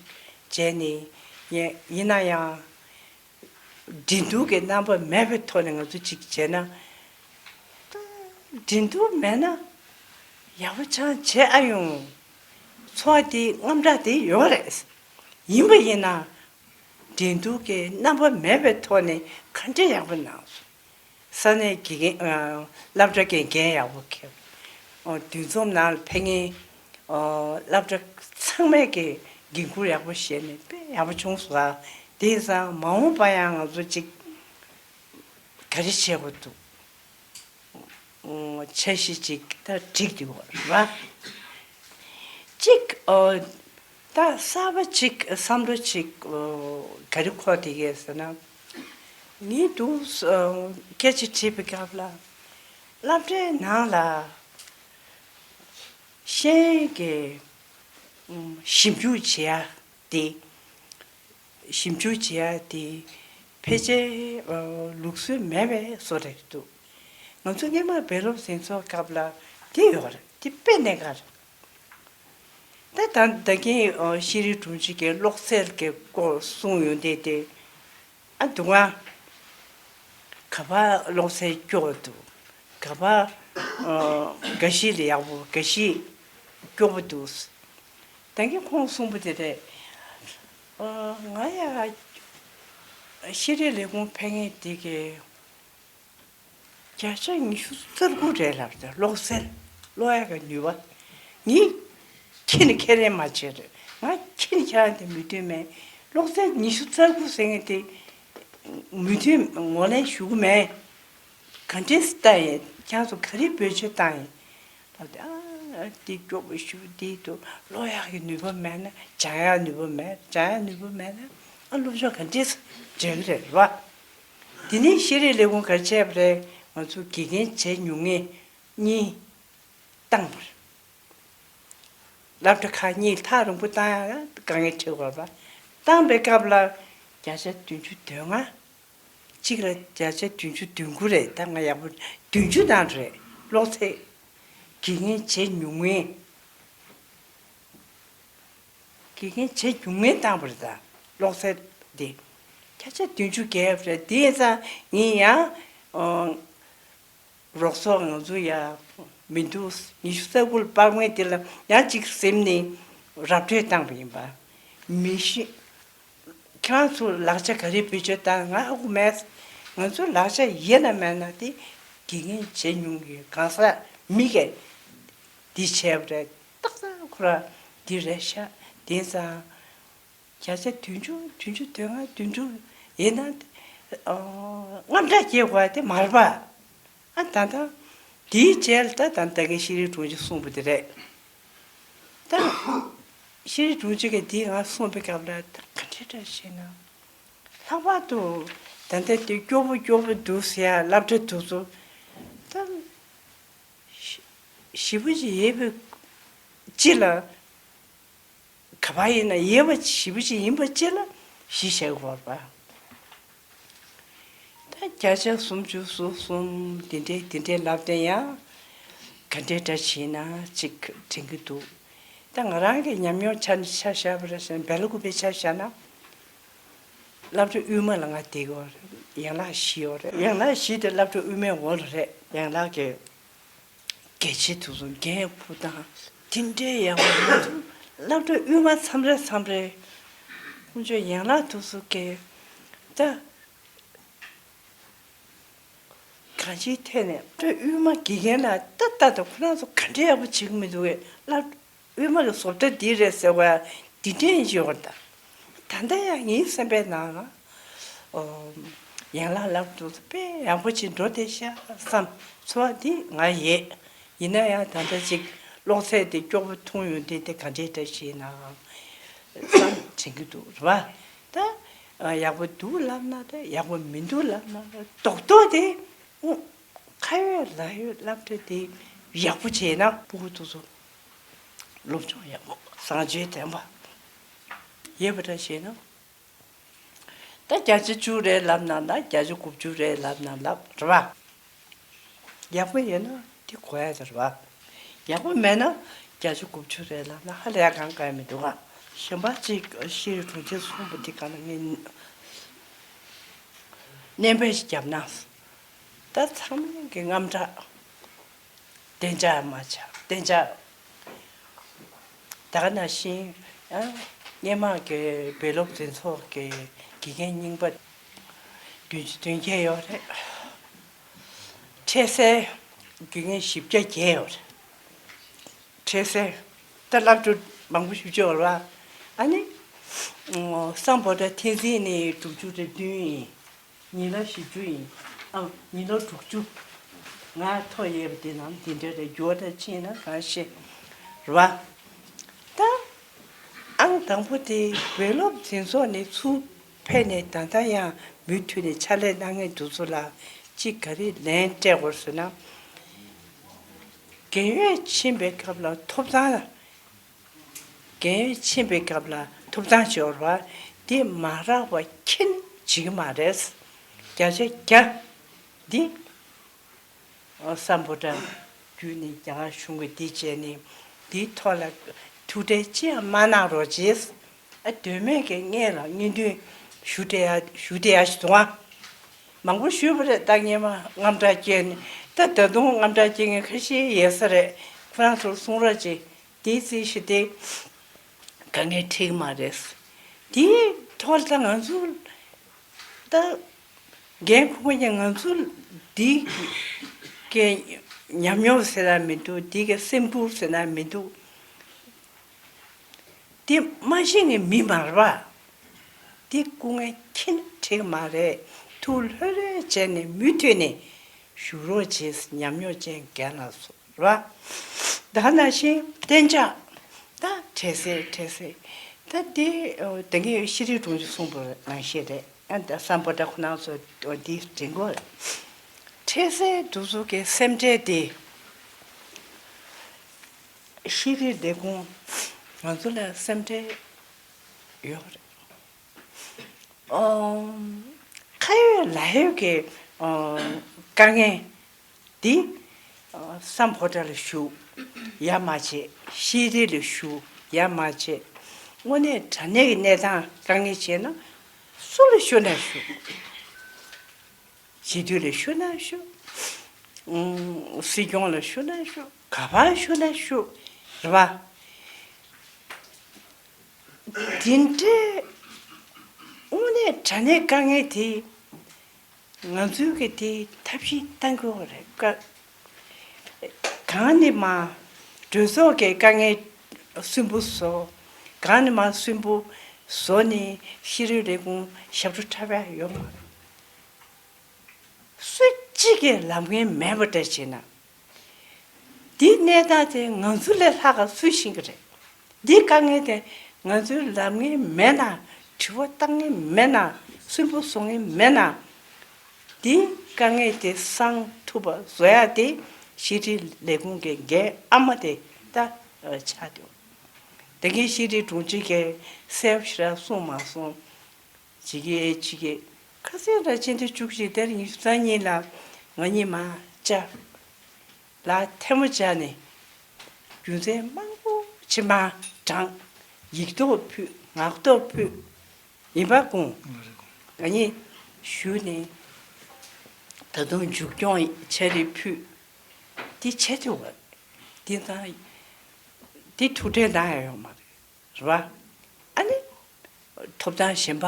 བྱས་ནས། ཡིན་ཡིན་ན་ཡང་། འགྲན་བསྡུར་གྱི་རྣམ་པ་མེད་པའི་ཐོག་ནས་ང་ཚོ་གཅིག་བྱས་ན། འགྲན་བསྡུར་མེད་ན་ཡག་པོ་ཅང་བྱེད་ཨ་ཡོང་། འཚོ་བ་དེ་དངངས་སྐྲག་དེ་ཡོད་རེད། ཡིན་པ་ཡིན་ན་འགྲན་བསྡུར་གྱི་རྣམ་པ་མེད་པའི་ཐོག་ནས་ག་འདྲ་ཡག་པོ་གནང་སོང་། ས་གནས་དགེ་རྒན་ཨ་སློབ་གྲྭ་གི་འགན་ཡག་པོ་འཁྱེར། ཨོ་འདུ་འཛོམས་ནང་ལ་ཕེབས་མཁན་ཨོ་སློབ་གྲྭ་ཚང་མས་ཀྱི་འགན་ཁུར་ཡག་པོ་བཞེས་ནས་དཔེ་ཡག་པོ་བྱུང་སོང་ཨ། དེང་སང་མ་འོངས་པ་ཡང་ང་ཚོ་ཅིག་ག་རེ་བྱེད་དགོས་འདུག་ཨོ་འཆར་གཞི་ཅིག་ད་བསྒྲིགས་འདུག་ར། གཅིག་ཨོ་ད་གསར་པ་གཅིག་བསམ་བློ་གཅིག་ཨོ་ག་རེ་འཁོར་བསྡད་ཀྱི་ཟེར་ན། ངས་འདུག་ཨོ་སྐད་ཆ་དྲིས་པའི་སྐབས་ལ། སློབ་གྲྭའི་ནང་ལ་ཤེས་ཡོན་གྱི་ཞིབ་འཇུག་བྱེད་ཡ་དེ། ཞིབ་འཇུག་བྱེད་ཡ་དེ་ཕལ་ཆེར་ལུགས་སྲོལ་མེད་པའི་བཟོ་འདྲ་འདུག་ང་ཚོ་སྔོན་མ་བུ་རབས་ཟིན་ཚོགས་སྐབས་ལ་དེ་ཡོད་རེད། དེ་དཔེ་གནད་འགག་རེད། ད་ད་ད་གིན་ཤེས་རིག་དྲུང་ཆེ་གིས་གློག་རྫས་ཀྱི་སྐོར་གསུངས་ཡོང་དུས་དེ། ཨ་སྡུག་བསྔལ། ག་པར་གློག་རྫས་སྐྱོ་བོ་འདུག་ག་པར་ཨ་འགའ་ཞིག་ལ་ཡག་པོ་འགའ་ཞིག་སྐྱོ་པོ་འདུག་ད་གིན་ཁོང་གསུངས་པ་དེ་རེད། ཨ་ང་ཡ་ཤེས་རིག་ལས་ཁུངས་ཕེབས་མཁན་དེ་གི་བརྒྱ་ཆ་ཉི་ཤུ་རྩ་དགུ་རེད་ལབ་ད། གློག་རྫས་ཀློག་ཡག་གི་ནུས་པ། ངས་ཁྱེད་ནི་ཁས་ལེན་མ་བྱས་རེད། ང་ཁྱེད་ནི་ཁྱེད་རང་དེ་མོས་མཐུན་མེད། གློག་རྫས་ཉི་ཤུ་རྩ་དགུ་ཟེར་མཁན་དེ་མོས་མཐུན་ངོས་ལེན་ཞུ་གི་མེད། ག་འདྲས་སེ་བལྟ་ཡིན། ཁྱེད་ཚོ་ག་རེ་བེད་སྤྱོད་བཏང་ཡིན། ད་དེ་ཨ་དེ་སྐྱོ་པོ་ཞུ་དེ་དུ་ཀློག་ཡག་གི་ནུས་པ་མེད་ན། སྦྱང་ཡག་ནུས་པ་མེད། སྦྱང་ཡག་ནུས་པ་མེད་ན་ཨ་སློབ་སྦྱོང་ག་འདྲས་སེ་བྱེད་ཀྱི་རེད་བ། དེ་ནས་ཤེས་རིག་ལས་ཁུངས་ག་རེ་བྱས་པ་རེད། ང་ཚོ་དགེ་རྒན་བྱེད་མྱོང་མཁན་གཉིས་བཏང་བ་རེད། སློབ་གྲྭ་ཁག་གཉིས་ཐག་རིང་པོ་བཏང་ཡག་དཀའ་ངལ་འཕྲད་དགོས་པ། བཏང་པའི་སྐབས་ལ་བརྒྱ་ཆ་བདུན་ཅུ་དོན་ལྔ། གཅིག་ལ་བརྒྱ་ཆ་བདུན་ཅུ་དོན་དགུ་རེད། ད་ང་ཡག་པོ་བདུན་ཅུ་ནང་རེད། གློག་རྫས་དགེ་རྒན་བྱེད་མྱོང་མཁན། དགེ་རྒན་བྱེད་མྱོང་མཁན་བཏང་བ་རེད། ད་གློག་རྫས་དེ་ ཕལ་ཆེར་བདུན་ཅུ་བརྒལ་བ་རེད། དེ་ཡིན་ཙང་ངས་ཡང་། ཨོ། རོགས་ཚོགས་ང་ཚོ་ཡ་མི་འདུག་ཉི་ཤུ་རྩ་དགུ་ལ་དཔག་མེད་དེ་ལ་ཡང་གཅིག་ཟིན་ནས་ར་སྤྲོད་བཏང་བ་ཡིན་པ། མི་ཤི། ཁྱེད་རང་ཚོ་ལག་ཆ་ག་རེ་བེད་སྤྱོད་བཏང་། ང་ཧ་གོ་མེད། ང་ཚོ་ལག་ཆ་ཡོད་ན་མེད་ན་དེ་དགེ་རྒན་བྱེད་མྱོང་གི་གང་ཟག་མི་གས་འདི་བྱས་པ་རེད། ཏག་ཏག་ཁོ་ར་འདི་རེད་ཤག་དེང་སང་བརྒྱ་ཆ་བདུན་ཅུ། བདུན་ཅུ་དོན་ལྔ། བདུན་ཅུ་ཡིན་ན་དངངས་སྐྲག་སྐྱེ་དགོས་དེ་མ་རེད་པ། ཨ་ད་ལྟ་དེའི་རྗེས་ལ་ད་ད་ལྟ་གི་ཤེས་རིག་དྲུང་ཆེ་གསུངས་པ་དེ་རེད། ད་ཤེས་རིག་དྲུང་ཆེ་གིས་དེ་ང་གསུངས་པའི་སྐབས་ལ་ད་ག་འདྲ་འདྲ་བྱས་ན། ལྷག་པར་དུ་ད་ལྟ་དེ་སྐྱོ་པོ་སྐྱོ་པོ་འདུག་ཟེར་ཡ་སློབ་གྲྭ་དེ་ཚོ་ད་ཞེ་པོ་ཅིག་ཡོད་པའི་སྤྱི་ལ། ག་པར་ཡིན་ན་ཡོད་པ་ཞེ་པོ་ཅིག་ཡིན་པ་ཅིག་ལ་གཞི་བཞག་དགོས་པ། ད་བརྒྱ་ཆ་སུམ་ཅུ་སོ་གསུམ་དེ་འདྲའི་དེ་འདྲའི་ལབ་དེ་ཡང་ག་འདྲའི་འདྲ་བྱས་ན་ཅིག་དྲན་གྱི་འདུག་ད་ང་རང་གི་ཉམས་མྱོང་ཆ་ནས་ཆ་བཞག་པ་རེད་ཟེར་ན། བལ་ཀུ་པའི་ཆ་བཞག་ན། སློབ་གྲྭ་དབུས་མ་ལ་ང་བསྡད་ཀྱི་ཡོད་རེད། ཡན་ལག་བཞི་ཡོད་རེད། ཡན་ལག་བཞི་དེ་སློབ་གྲྭ་དབུས་མའི་འོག་ལ་རེད། ཡན་ལག་གི་གལ་ཆེ་དུས་སུ་འགན་འཁུར་སྟངས་དེ་འདྲའི་ཡག་པོ་མ་ཐུབ། སློབ་གྲྭ་དབུས་མ་མཚམས་རེ་མཚམས་རེ་ཁོང་ཚོས་ཡན་ལག་དུས་སུ་གལ་ད་གང་ཅིའི་ཐད་ནས་སློབ་གྲྭ་དབུས་མ་དགེ་རྒན་ལ་ལྟ་ལྟ་དང་ཁོ་རང་ཚོ་ག་འདྲའི་ཡག་པོ་བྱེད་ཀྱི་མི་འདུག་གས། སློབ་དབུས་མ་གི་བཟོ་ལྟ་འདི་རེད་ཟེར་བ་འདི་འདྲའི་ཡོད་ད། ད་ལྟ་ཡང་ངའི་སེམས་པའི་ནང་ལ་ཨོ། ཡན་ལག་སློབ་ཕྲུག་ཚོ་དཔེ་ཡག་པོ་ཅིག་འགྲོ་བསྡད་ཤག་བསམ། ཚོར་བ་འདི་ང་ཡོད། ཡིན་ན་ཡང་ད་ལྟ་ཅིག་གློག་ཚད་དེ་སྐྱོ་པོ་མཐོང་ཡོང་དུས་དེ་ག་འདྲའི་འདྲ་ཞིག་ཡིན་ནའང་བསམ་དྲན་གྱི་འདུག་རེད་པ། ད་ཡག་པོ་འདུག་ལབ་ན་རེད། ཡག་པོ་མི་འདུག་ལབ་ན་རེད། རྡོག་རྡོག་དེ་ཁ་ཡོད་ལག་ཡོད་སློབ་གྲྭ་དེ་ཡག་པོ་བྱས་ན་སྤུ་གུ་དེ་ཚོ་སློབ་སྦྱོང་ཡག་པོ་བཟང་སྤྱོད་ལྡན་པ་ཡོད་པ་འདྲ་བྱས་ན། ད་བརྒྱ་ཆ་བཅུ་རེད་ལབ་ན་ལབ། བརྒྱ་ཆ་དགུ་བཅུ་རེད་ལབ་ན་ལབ་རེད་པ། ཡག་པོ་ཡོད་ན་དེ་གོ་ཡ་རེད་པ། ཡག་པོ་མེད་ན་བརྒྱ་ཆ་དགུ་བཅུ་རེད་ལབ་ན་ཧ་ལས་ཡ་གང་ག་ཡ་མི་འདུག་ག་གཞན་པ་གཅིག་ཤེས་རིག་དྲུང་ཆེ་གསུངས་པ་འདི་ག་ལ་ངས་སྣོན་པ་ཞིག་བརྒྱབ་ན། ད་ཚང་མ་གི་དངངས་སྐྲག་བདེ་འཇགས་མ་ཆགས། བདེ་འཇགས། ད་ག་ནང་བཞིན་ཨ། སྔོན་མ་གི་བོད་སློབ་འཛིན་ཚོགས་ཀྱི་དགེ་རྒན་རྙིང་པ་བདུན་ཅུ་དོན་བརྒྱད་ཡོད་རེད། འཕྲལ་སེལ་དགེ་རྒན་བཞི་བརྒྱ་བརྒྱད་ཡོད་རེད། འཕྲལ་སེལ། ད་སློབ་ཕྲུག་མང་པོ་ཞེ་པོ་ཅིག་ཡོད་རེད་པ། ཨ་ནི་སམ་བྷོ་ཊ་འཐེན་འཛིན་ནི་དྲུག་ཅུ་རེ་བདུན་ཡིན། ཉིས་ལོ་བཞི་བཅུ་ཡིན། ཨ། ཉིས་ལོ་དྲུག་ཅུ། ང་ཐོ་ཡོད་པ་དེ་ནང་དེ་འདྲ་རེད། འགྱུར་བ་ཕྱིན་ན་གང་ཤེས། རེད་པ། ད་ཨང་དང་པོ་དེ་བོད་སློབ་འཛིན་ཚོགས་ནས་ཚུར་ཕེབས་ནས་ད་ལྟ་ཡང་མུ་མཐུད་ནས་ཕྱག་ལས་གནང་མཁན་དེ་ཚོ་ལ་གཅིག་ག་རེ་ལན་སྤྲད་དགོས་ཟེར་ན། རྒན་ཡོལ་ཕྱིན་པའི་སྐབས་ལ་ཐོབ་ཐང་། རྒན་ཡོལ་ཕྱིན་པའི་སྐབས་ལ་ཐོབ་ཐང་འབྱོར་བ་འདི་མ་རག་པ་ཁྱེད་བྱེད་ཀྱི་མ་རེད། བརྒྱ་ཆ་བརྒྱ་འདི་སམ་བྷོ་ཊ་བརྒྱུད་ནས་རྒྱ་གར་གཞུང་གིས་འདི་བྱས་ནས་འདིའི་ཐོག་ལ་ཐུགས་ཁྲལ་ཅི་ཡང་མ་གནང་རོགས་བྱེད། ཨ། དོན་མེད་ཀྱི་སྔས་ལ་སྙིང་དོན་ཞུ་བསྡད་ཡ་ཞུ་བསྡད་ཡ་ཞིག་འདུག་ཨ། མང་པོ་ཞུས་པ་རེད། ད་སྔས་མ་དངངས་སྐྲག་སྐྱེས་ནས་ད་ད་དུང་དངངས་སྐྲག་སྐྱེ་མཁན་ཁ་ཤས་ཡོད་ས་རེད། ཁོ་རང་ཚོར་གསུང་རོགས་གྱིས། དེའི་རྩིས་གཞི་དེ་དཀའ་ངལ་འཕྲད་ཀྱི་མ་རེད། དེའི་ཐོག་ལ་ང་ཚོ་ད་འགན་འཁུར་མཁན་ང་ཚོ་འདི་གའི་ཉམས་མྱོང་ཟེར་ན་མི་འདུག་འདི་གའི་སེམས་ཁུར་ཟེར་ན་མི་འདུག་འདི་མ་ཤེས་མཁན་མི་མ་རེད་པ། འདི་སྐུ་ངལ་ཁྱེད་འཕྲད་ཀྱི་མ་རེད། ཐུགས་ལྷོད་ལྷོད་བྱས་ནས་མུ་མཐུད་ནས་བཞུགས་རོགས་བྱེད། ཉམས་མྱོང་ཅན་རྒན་ལགས་སུ། རེད་པ། ད་ནང་བཞིན་གཏན་འཇགས། ད་འཕྲལ་སེལ་འཕྲལ་སེལ། ད་འདི་ཨོ། དེ་གའི་ཤེས་རིག་དྲུང་ཆེ་གསུངས་པ་ནང་བཞིན་རེད། ཨ། ད་སམ་བྷོ་ཊ་ཁོ་རང་ཚོ་འདི་དྲན་གོ། འཕྲལ་སེལ་དེ་ཚོ་གི་སེམས་ཁྲལ་དེ་ཤེས་རིག་ལས་ཁུངས་ང་ཚོ་ལ་སེམས་ཁྲལ་ཡོད་རེད། ཨོ། ཁ་ཡོད་ལག་ཡོད་ཀྱི་ཨོ། དཀའ་ངལ་འདི་ཨོ། སམ་བྷོ་ཊ་ལ་ཞུགས་ཡ་མ་བྱེད། ཤེས་རིག་ལ་ཞུགས་ཡ་མ་བྱེད། དངོས་གནས་དྲང་གནས་ཀྱི་གནས་སྟངས་དཀའ་ངལ་བྱས་ན་ སུ་ལ་ཞུ་ན་ཞུ། སྤྱི་འཐུས་ལ་ཞུ་ན་ཞུ། ཨུམ། སྲིད་སྐྱོང་ལ་ཞུ་ན་ཞུ། ག་པར་ཞུ་ན་ཞུ། རེད་པ། དེ་འདྲའི་དངོས་གནས་དྲང་གནས་དཀའ་ངལ་དེ། ང་ཚོའི་གི་དེ་ཐབས་ཤེས་གཏང་དགོས་པ་རེད། ཀ་གང་ནས་མ་གྲོས་ཚོགས་ཀྱི་དཀའ་ངལ་སུན་པོ་བཟོ། གང་ནས་མ་སུན་པོ་བཟོ་ནས་ཤེས་རིག་ལས་ཁུངས་ཞབས་བྲོ་འཁྲབ་ཡ་ཡོད་མ་རེད། སུ་གཅིག་གིས་ལམ་ངན་མེད་པ་འདྲ་བྱས་ན། འདིའི་གནས་སྟངས་དེ་ང་ཚོ་ལས་ལྷག་ག་སུས་ཤེས་ཀྱི་རེད། འདིའི་དཀའ་ངལ་དེ་ང་ཚོའི་ལམ་ངན་མེད་ན། དྲི་བ་བཏང་ངན་མེད་ན། སུན་པོ་བཟོ་ངན་མེད་ན། འདིའི་དཀའ་ངལ་དེ་སངས་ཐུབ་པ་བཟོ་ཡ་དེ་ཤེས་རིག་ལས་ཁུངས་ཀྱི་འགན་ཨ་མ་དེ་ད་ཆགས་འདུག་དེ་གའི་ཤེས་རིག་དྲུང་ཆེ་གིས་གསལ་པོ་ཞེ་དྲག་གསུངས་མ་སོང་། ཇི་གེ་ཨེ་ཇི་གེ། ཁ་སང་ར་སྤྱི་ཟླ་བཅུ་གཅིག་དེར་ཉི་ཤུ་རྩ་གཉིས་ལ་ང་གཉིས་མ་བཅར། ལ་ཐལ་མོ་སྦྱར་ནས་རྒྱུ་མཚན་མང་པོ་ཅིག་མ་དྲངས། ཡིག་ཐོག་ཕུལ། ངག་ཐོག་ཕུལ། ཡིན་པ་དགོངས། ང་གཉིས་ཞུས་ནས་ད་དུང་མཇུག་སྐྱོང་ཕྱག་བྲིས་ཕུལ། དེ་བྱེད་ཐུབ་པ། དེ་དང་དེ་ཐུགས་ཁྲལ་གནང་ཡ་ཡོད་མ་རེད། རེད་བ། ཨ་ནི། ཐོབ་ཐང་གཞན་པ།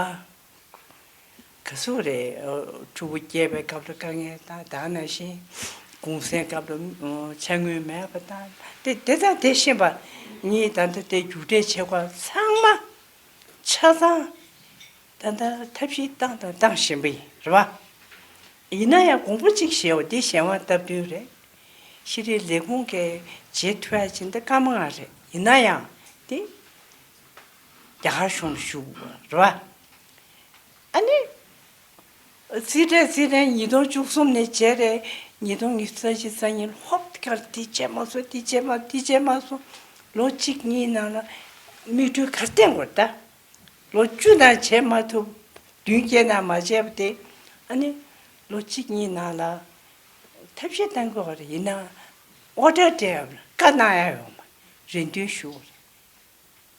ག་ཚོད་རེད། ཕྲུ་གུ་སྐྱེས་པའི་སྐབས་ལ་དཀའ་ངལ་དང་། ད་ནང་བཞིན་གུང་སེང་སྐབས་ལ་ཕྱག་དངུལ་མེད་པ་དང་། དེ་དེ་དང་དེ་བཞིན་པ། ངས་ད་ལྟ་དེ་རྒྱུགས་སྤྲོད་བྱེད་དགོས་ཚང་མ་ཆ་ཚང་ད་ལྟ་ཐབས་ཤེས་བཏང་དང་བཏང་བཞིན་པ་ཡིན། རེད་བ། ཡིན་ན་ཡང་དགོངས་པ་གཅིག་བཞེས་འོ། འདི་གཞན་དབང་སྟབས་བསྟུན་རེད། ཤེས་རིག་ལས་ཁུངས་ཀྱིས་བྱེད་ཐུབ་ཡ་ཅིག་འདི་སྐར་མ་ལྔ་རེད། ཡིན་ན་ཡང་དེ་རྒྱ་གར་གཞུང་ལ་ཞུ་དགོས་རེད་བ། ཨ་ནི། རྩིས་ཁྲའི་རྩིས་ཁྲའི་ཉིས་སྟོང་བཅུ་གསུམ་ནས་བྱས་རེད། ཉིས་སྟོང་ཉི་ཤུ་རྩ་གཅིག་རྩ་གཉིས་ལ་ཧོབ་ཁར་འདི་བྱས་མ་སོང་། འདི་བྱས་མ། འདི་བྱས་མ་སོང་། ལོ་གཅིག་གཉིས་ནང་ལ་མིག་འཕྲུལ་ག་རེ་བསྟན་དགོས་རེད་ད། ལོ་བཅུ་ནང་བྱས་མ་ཐུབ། བདུན་བརྒྱད་ནང་མ་བྱས་པ་དེ། ཨ་ནི་ལོ་གཅིག་གཉིས་ནང་ལ་ཐབས་ཤེས་གཏང་དགོས་པ་རེད། ཡིན་ནའང་ཨོ་ཌར་སྤྲད་ཡ་བཀའ་གནང་ཡ་ཡོད་མ་རེད། རེ་འདུན་ཞུ་བ་རེད།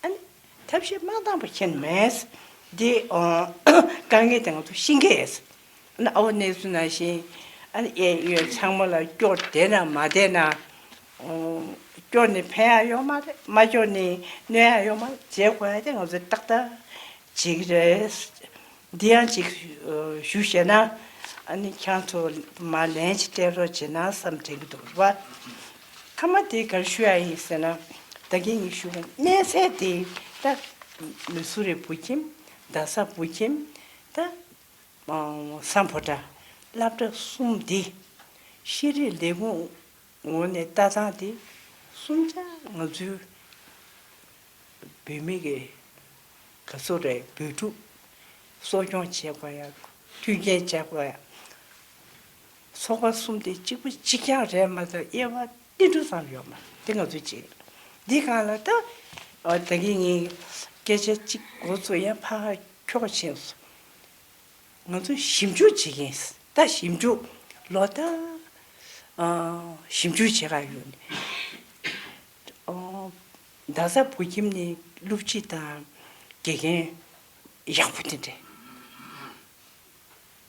ཨ་ནི་ཐབས་ཤེས་མ་གཏང་པ་ཁྱོན་མེད། འདི་ཨོ་དཀའ་ངལ་དེ་ང་ཚོ་ཤེས་ཀྱི་ཡོད། ཨ་ནི་ཨ་བོ་གནས་ཚུལ་ནང་བཞིན། ཨ་ནི་གཡས་གཡོན་ཚང་མ་ལ་སྐྱོར་བསྡད་ན་མ་བསྡད་ན། ཨོ་སྐྱོར་ནས་ཕན་ཡ་ཡོད་མ་རེད། མ་སྐྱོར་ནས་གནོད་ཡ་ཡོད་མ་རེད། བྱེད་དགོས་ཡ་དེ་ང་ཚོས་ཏག་ཏག་བྱེད་ཀྱི་རེད། འདི་ཡང་ཅིག་ཞུ་བཤད་ན། ཨ་ནི་ཁྱེད་ཚོ་མར་ལན་ཅིག་སྤྲད་རོགས་བྱེད་ན་བསམ་དྲན་གྱི་འདུག་རེད་བ། མཐའ་མ་དེ་ག་རེ་ཞུ་ཡ་ཡིན་ཟེར་ན། ད་གིན་ངས་ཞུ་བ་གནས་ཚད་དེ་ད་མི་སུ་རེད། བུ་ཁྱིམ། རྡ་ས་བུ་ཁྱིམ། ད་སམ་ཕོ་བྲང་སློབ་གྲྭ་གསུམ་འདི་ཤེས་རིག་ལས་ཁུངས་ངོས་ནས་ལྟ་སྟངས་དེ་གསུམ་ཆ་ང་ཚོའི་བོད་མི་གི་ག་ཚོད་རེད། བོད་ཕྲུག་གསོ་སྐྱོང་བྱེད་དགོས་ཡ། མཐུན་རྐྱེན་བྱེད་དགོས་ཡ། ཚོགས་པ་གསུམ་དེ་གཅིག་པ་གཅིག་རྐྱང་རེད་མ་གཏོགས་དབྱེ་བ་ཏིལ་འབྲུ་ཙམ་ཡོད་མ་རེད། དེ་ང་ཚོས་བྱེད། འདི་སྒང་ལ་ད་ཨ་ད་གིན་ངས་སྐད་ཆ་གཅིག་འགོ་ཚུགས་ཡ་ཕར་འཁྱོག་ཕྱིན་སོང་། ང་ཚོ་ཞིབ་འཇུག་བྱེད་ཀྱིན། ད་ཞིབ་འཇུག་ལོ་ལྟར་ཨ་ཞིབ་འཇུག་བྱེད་ག་ཡོང་ནས། ཨ་རྡ་ས་བོད་ཁྱིམ་ནས་སློབ་སྤྱི་དང་དགེ་རྒན་ཡག་པོ་དེ་འདྲས།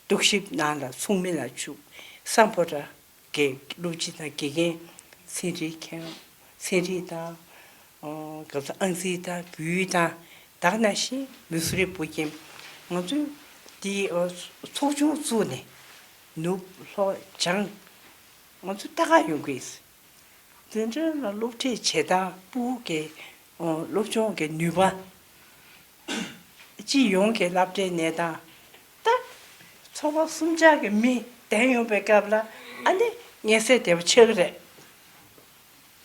རྟོག་ཞིབ་ནང་ལ་ཚོགས་མི་ལ་བཅུག་སམ་ཕོ་བྲང་གི་སློབ་སྤྱི་དང་དགེ་རྒན། ཚན་རིག་མཁན། ཚན་རིག་དང་། ཨོ་ག་ཚོད་ཨང་རྩིས་དང་། བོད་ཡིག་དང་། ད་ག་ནང་བཞིན་མི་སུ་རི་བོད་ཁྱིམ། ང་ཚོས་འདི་ཨོ་ཚོགས་ཆུང་བཙུགས་ནས་ནུབ་ལྷོ་བྱང་ང་ཚོ་ལྟ་ག་ཡོང་གི་ཡིན། འཛིན་གྲྭ་ལ་སློབ་ཁྲིད་བྱེད་སྟངས། ཕྲུ་གུ་གི་ཨོ་སློབ་སྦྱོང་གི་ནུས་པ། སྤྱི་ཡོངས་ཀྱི་སློབ་གྲྭའི་གནས་སྟངས། ད་ཚོགས་པ་གསུམ་ཆ་གི་མི་གདན་ཡོང་པའི་སྐབས་ལ་ཨ་ནི་མངོན་གསལ་དོད་པོ་ཆགས་ཀྱི་རེད།